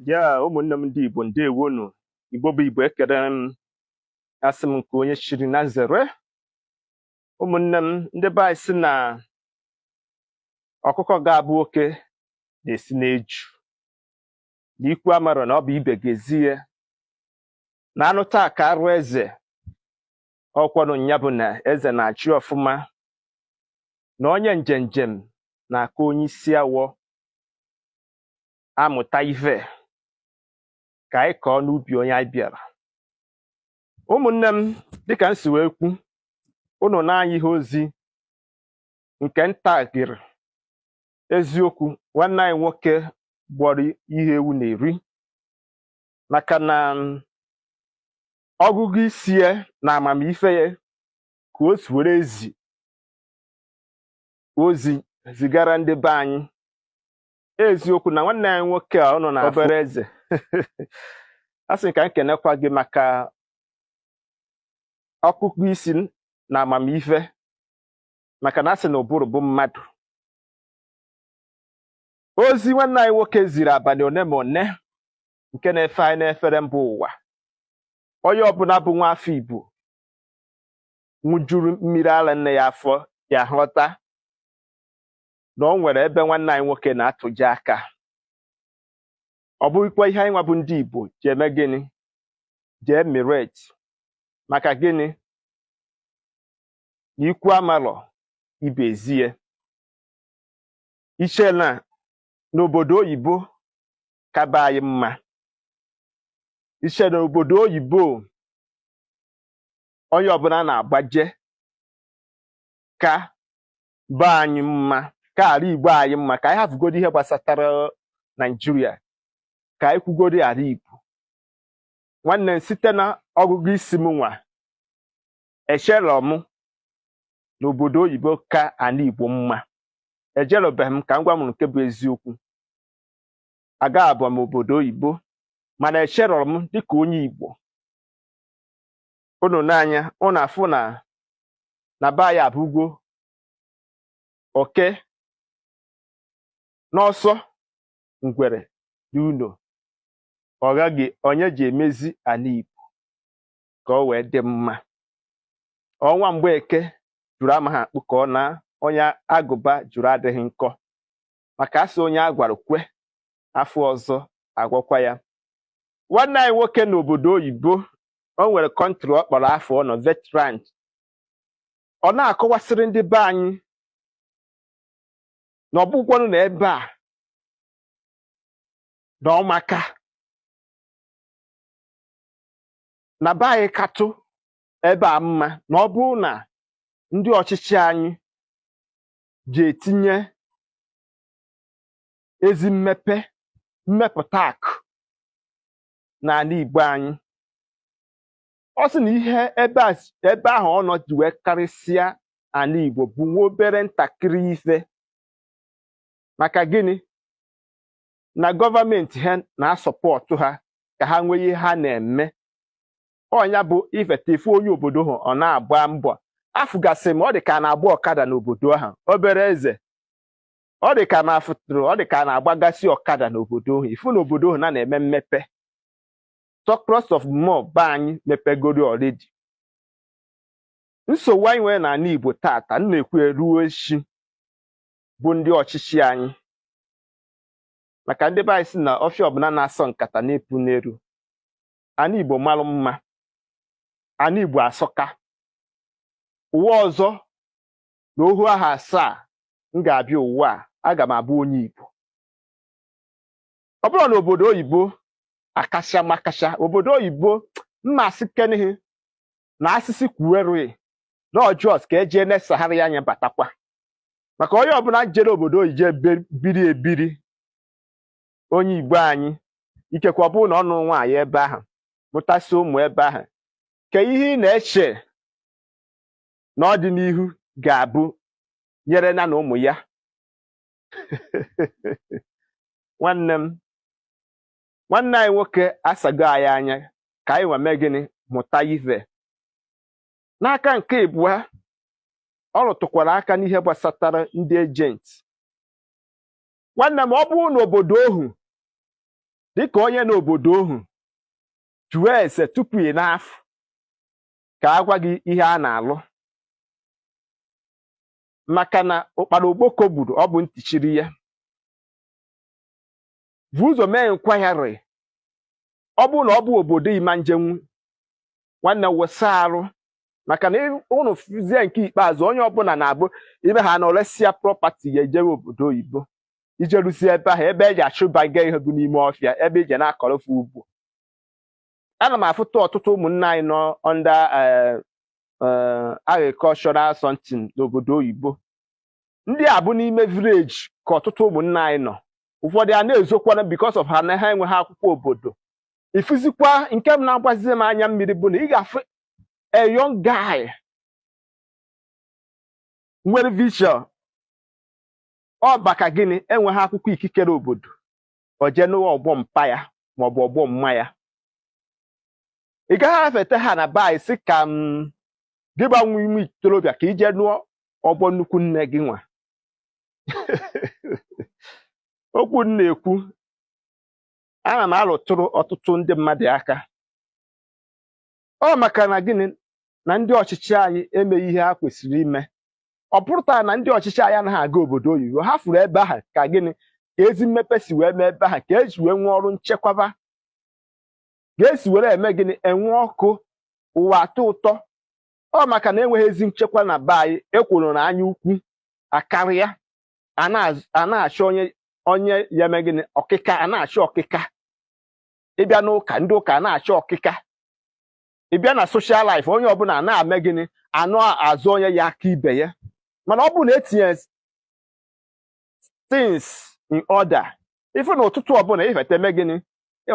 Ya, ụmụnne m ndị Igbo, ndewonu. Igbo bụ Igbo, ekele m. Asị m nke onye chiri na zere. Ụmụnne m, ndị be anyị sị na ọkụkọ ga-abụ oke na-esi n'eju na ikwu amarọ na ọ bụ ibe ga-ezi ya na anụ taa ka arụ eze ọkwanụ nya bụ na eze na-achị ọfụma, na onye njem na-aka onye isi awọ amụta ife ka anyị kọọ n'ubi onye anyị bịara. Ụmụnne m, dịka m si wee kwu, unu na-anya ihe ozi nke ntakịrị eziokwu nwanne anyị nwoke gbọrọ ihe ewu na-eri, maka na ọgụgụ isi ya na amamife ya ka o si were ezi ozi zigara ndị be anyị. Eziokwu na nwanne anyị nwoke a ọ nọ na obere eze, a sị ka m kenekwa gị maka ọkụkụ isi na amamife, maka na a sị na ụbụrụ bụ mmadụ. Ozi nwanne anyị nwoke ziri abalị one ma one nke na-efe anyị n'efere mba ụwa, onye ọbụla bụ nwa afọ Igbo ṅụjuru mmiri ara nne ya afọ ya ghọta na o nwere ebe nwanne anyị nwoke na-atụje aka. Ọ bụghịkwa ihe anyị nwa bụ ndị Igbo ji eme gịnị, ji emiret maka gịnị na ikwu amalọ ibe ezie iche na n'obodo oyibo kaba anyị mma, iche na obodo oyibo onye ọbụla na-agbaje ka be anyị mma, ka ala Igbo anyị mma. Ka anyị hafugodi ihe gbasatara Naijiria, ka anyị kwugodi ala Igbo. Nwanne m, site na ọgụgụ isi m nwa, echelọ m n'obodo oyibo ka ala Igbo mma. Ejelobeghị m ka m gwa m nke bụ eziokwu, aga abụọ m obodo oyibo, mana echelọ m dịka onye Igbo. Unu n'anya unu afụ na na be anyị abụgo oke n'ọsọ ngwere dị uno, ọ gaghị onye ji emezi ala Igbo ka ọ wee dị mma. Ọnwa Mgbeke jụrụ amaghị akpụ ka ọ na onye agụba jụrụ adịghị nkọ, maka asị onye a gwara kwe afọ ọzọ agwakwa ya. Nwanne anyị nwoke n'obodo oyibo, o nwere country ọ kpọrọ afọ ọ nọ veteran, ọ na-akọwasịrị ndị be anyị na ọ bụkwanụ na ebe a na ọmaka na be anyị katụ ebe a mma, na ọ bụrụ na ndị ọchịchị anyị ji etinye ezi mmepe mmepụta akụ n'ala Igbo anyị. Ọ sị na ihe ebe ahụ ọ nọ ji wee karịsịa ala Igbo bụ nwa obere ntakịrị ife, maka gịnị na gọọmenti ha na-asọpọtụ ha ka ha nwee ihe ha na-eme. Ọnya bụ ifeta ife onye obodo ha ọ na-agba mbọ afụgasị ma ọ dị ka a na-agba ọkada n'obodo ahụ. Obere eze, ọ dị ka na afụtụrụ, ọ dị ka a na-agbagasị ọkada n'obodo ahụ. Ifu n'obodo ahụ na na-eme mmepe surplus of more be anyị mepegoro already. Nsogbu anyị nwere n'ala Igbo tata m na-ekwu eruo echi bụ ndị ọchịchị anyị, maka ndị be anyị sị na ọfịa ọbụla na-asọ nkata na-epu n'elu. Ala Igbo malụ mma, ala Igbo asọka. Ụwa ọzọ na ohu aha asaa m ga-abịa ụwa a, aga m abụ onye Igbo. Ọ bụrụ na obodo oyibo akacha makacha obodo oyibo mma asị kenihi na asịsị kwuwere na ọjọọ ka eje na-esagharị anya batakwa, maka onye ọbụla jere obodo oyibo biri ebiri, onye Igbo anyị ikekwe ọ bụrụ na ọ nụrụ nwaanyị ebe ahụ, mụtasị ụmụ ebe ahụ, ka ihe ị na-eche na ọdịnihu ga-abụ nyere na na ụmụ ya. Nwanne m, nwanne anyị nwoke asago anyị anya ka anyị nwa mee gịnị, mụta ife. N'aka nke ịbụọ, ọ rụtụkwara aka n'ihe gbasatara ndị agent. Nwanne m, ọ bụrụ na obodo ohu Dịka onye n'obodo ohu, jụọ ese tupu ị na-afụ ka a gwa gị ihe a na-alụ, maka na ụkpara ogboko gburu ọ bụ ntị chiri ya. Bụ ụzọ mee nkwagharị. Ọ bụrụ na ọ bụ obodo ịma njenwu, nwanne, wụsa arụ, maka na ụnụ fụzie nke ikpeazụ, onye ọbụla na-abụ ibe ha na oresia property ya ejewe obodo oyibo. Ijeruzie ebe ahụ, ebe eji achụbaga ihe bụ n'ime ọfịa, ebe ije na-akọrọfe ugbo. Ana m afụta ọtụtụ ụmụnne anyị nọ under agricultural something n'obodo oyibo. Ndị a bụ n'ime village ka ọtụtụ ụmụnne anyị nọ. Ụfọdụ a na-ezokwana because of ha na ha enweghị akwụkwọ obodo. Ifuzikwa nke m na-agbazi m anya mmiri bụ na ị ga-afụ a young guy nwere vision, ọ maka gịnị? Enweghị akwụkwọ ikikere obodo, o jee n'ụwa ọgbọ mpa ya maọbụ ọgbọ mma ya. Ị gaghị afete ha na be anyị sị ka m gị gbanwe ime itorobịa ka ije nụọ ọgbọ nnukwu nne gị nwa. Okwu m na-ekwu, ana m alụtụrụ ọtụtụ ndị mmadụ aka. Ọ maka na gịnị? Na ndị ọchịchị anyị emeghị ihe ha kwesịrị ime. Ọ bụrụta na ndị ọchịchị anyị anaghị aga obodo oyibo, ha furu ebe ahụ ka gịnị ka ezi mmepe si wee mee ebe ahụ, ka esi wee nwee ọrụ nchekwaba, ka esi were eme gịnị, enwe ọkụ, ụwa atọ ụtọ. Ọ maka na enweghị ezi nchekwa na be anyị, ekwuru na anya ukwu akarịa, a na-achọ onye onye ya eme gịnị, ọkịka, a na-achọ ọkịka. Ịbịa n'ụka, ndị ụka na-achọ ọkịka. Ịbịa na social life, onye ọbụla na-eme gịnị, anụ azụ onye ya aka ibe ya. Mana ọ bụrụ na etinye things in order, ife na ụtụtụ ọbụla ifete eme gịnị,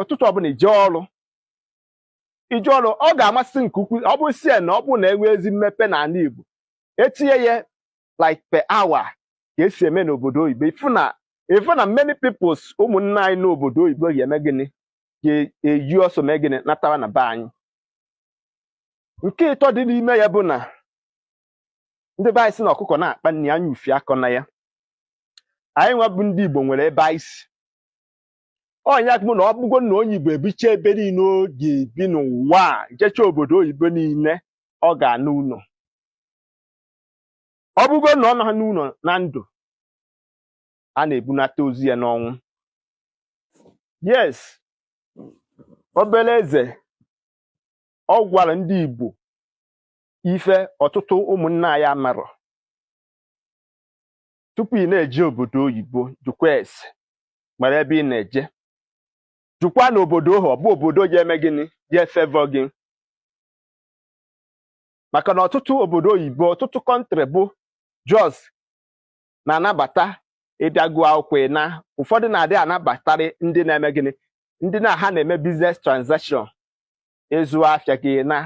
ụtụtụ ọbụla ije ọrụ, ije ọrụ, ọ ga-amasị nke ukwuu. Ọ bụ sie na ọ bụrụ na enwe ezi mmepe n'ala Igbo, etinye ya like per hour ka esi eme n'obodo oyibo, ifu na many peoples, ụmụnne anyị n'obodo oyibo, ga-eme gịnị, ga-eyi ọsọ mee gịnị, natawa na be anyị. Nke ịtọ dị n'ime ya bụ na ndị be anyị sị na ọkụkọ na-akpa nri, anya ufi akọ na ya. Anyị nwa bụ ndị Igbo nwere ebe anyị si. Ọnya bụ na ọ bụgo na onye Igbo ebicha ebe niile ọ ga-ebi n'ụwa a, jecha obodo oyibo niile, ọ ga-ana ụlọ. Ọ bụgo na ọ nọ n'ụlọ na ndụ, a na-ebunata ozu ya n'ọnwụ. Yes, obere eze ọ gwara ndị Igbo ife ọtụtụ ụmụnne anyị amarọ. Tupu ị na-eje obodo oyibo, jụkwa ese mara ebe ị na-eje, jụkwa na obodo ohu ọ bụ obodo ga-eme gịnị, ga-efavour gị, maka na ọtụtụ obodo oyibo, ọtụtụ country bụ just na-anabata ịbịa gụọ akwụkwọ na ụfọdụ na-adị anabatarị ndị na-eme gịnị, ndị na ha na-eme business transaction, ịzụ afịa gị. Na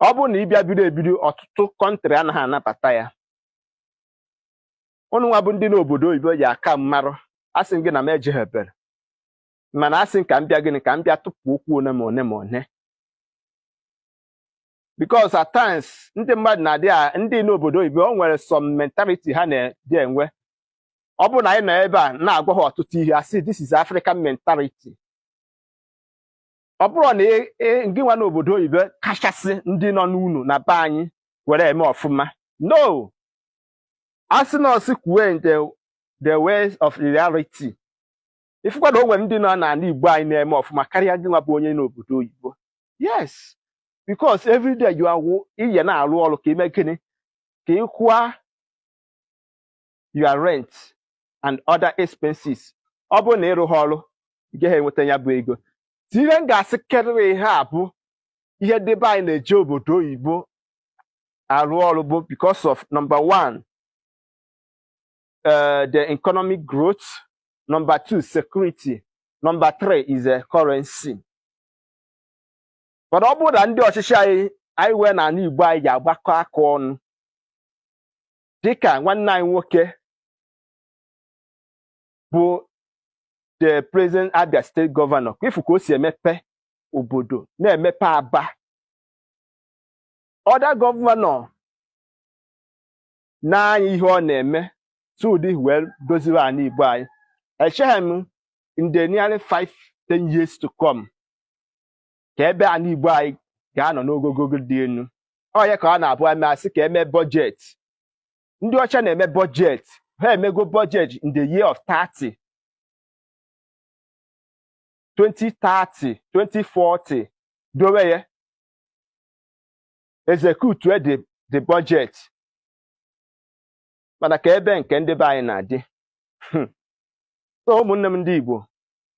ọ bụrụ na ịbịa bido ebido, ọtụtụ country anaghị anabata ya. Ụnụ nwa bụ ndị n'obodo oyibo ji aka mmarụ. Asị m gị na m ejeghebere, mana asị m ka m bịa gịnị, ka m bịa tụpụ okwu one ma one ma one, because at times ndị mmadụ na-adị ndị n'obodo oyibo, o nwere some mentality ha na-adị enwe. Ọ bụrụ na anyị nọ ebe a na-agwa ha ọtụtụ ihe, asị, "This is African mentality." Ọ bụrụ na gị nwa n'obodo oyibo kachasị ndị nọ n'ụlọ na be anyị were eme ọfụma, no, asị na ọsị kwuwe the ways of reality, ifụkwa na o nwere ndị nọ n'ala Igbo anyị na-eme ọfụma karịa gị nwa bụ onye n'obodo oyibo. Yes, because every day you are iye na-arụ ọrụ ka ime gịnị, ka ị kwụọ your rent and other expenses. Ọ bụrụ na ịrụ ha ọrụ, ị gaghị enweta ya bụ ego. Ihe m ga-asị kerịrị ihe a bụ ihe ndị be anyị na-eje obodo oyibo arụ ọrụ bụ because of number one, the economic growth; number two, security; number three is a currency. Mana ọ bụrụ na ndị ọchịchị anyị wee n'ala Igbo anyị ga-agbakọ aka ọnụ, dịka nwanne anyị nwoke bụ the present Abia State Governor, ka ifu ka o si emepe obodo, na-emepe Aba, other governor n'anya ihe ọ na-eme tụdị wee doziri ala Igbo anyị, echeghị m. In the nearly 5, 10 years to come, ka ebe ala Igbo anyị ga-anọ n'ogogo dị elu? Ọ ya ka ọ na-abụ eme, asị ka eme budget. Ndị ọcha na-eme budget, ha emego budget in the year of 30, 2030, 2040, dowe ya, execute the budget. Mana ka ebe nke ndị be anyị na-adị? So ụmụnne m ndị Igbo,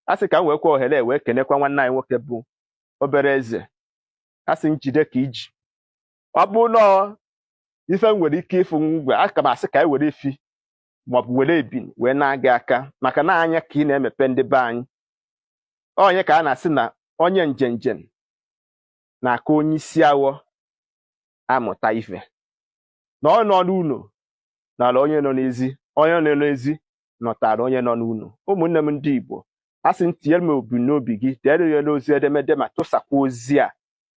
a sị ka m wee kwa ohere wee kenekwa nwanne anyị nwoke bụ obere eze. A sị njide ka iji ọ bụ nọọ ife m nwere ike ịfụ ngwe aka m, asị ka anyị were efi maọbụ were ebin wee na-aga aka, maka na anya ka ị na-emepe ndị be anyị. Onye ka a na-asị na onye njenjem na-aka onye isi awọ amụta ife na ọ nọ n'ụlọ n'ala, onye nọ n'ezi, onye nọ n'ezi nọtara onye nọ n'ụlọ. Ụmụnne m ndị Igbo, a sị m tinyere m obi n'obi gị, dere ya n'ozi edemede ma tụsakwa ozi a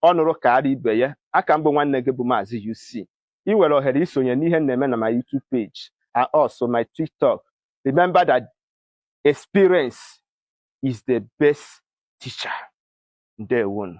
ọ nụrụ ka ara ibe ya. Aka mbụ, nwanne gị bụ Maazị UC. Ị nwere ohere isonye n'ihe m na-eme na my YouTube page and also my TikTok. Remember that experience is the best teacher. Ndewonu.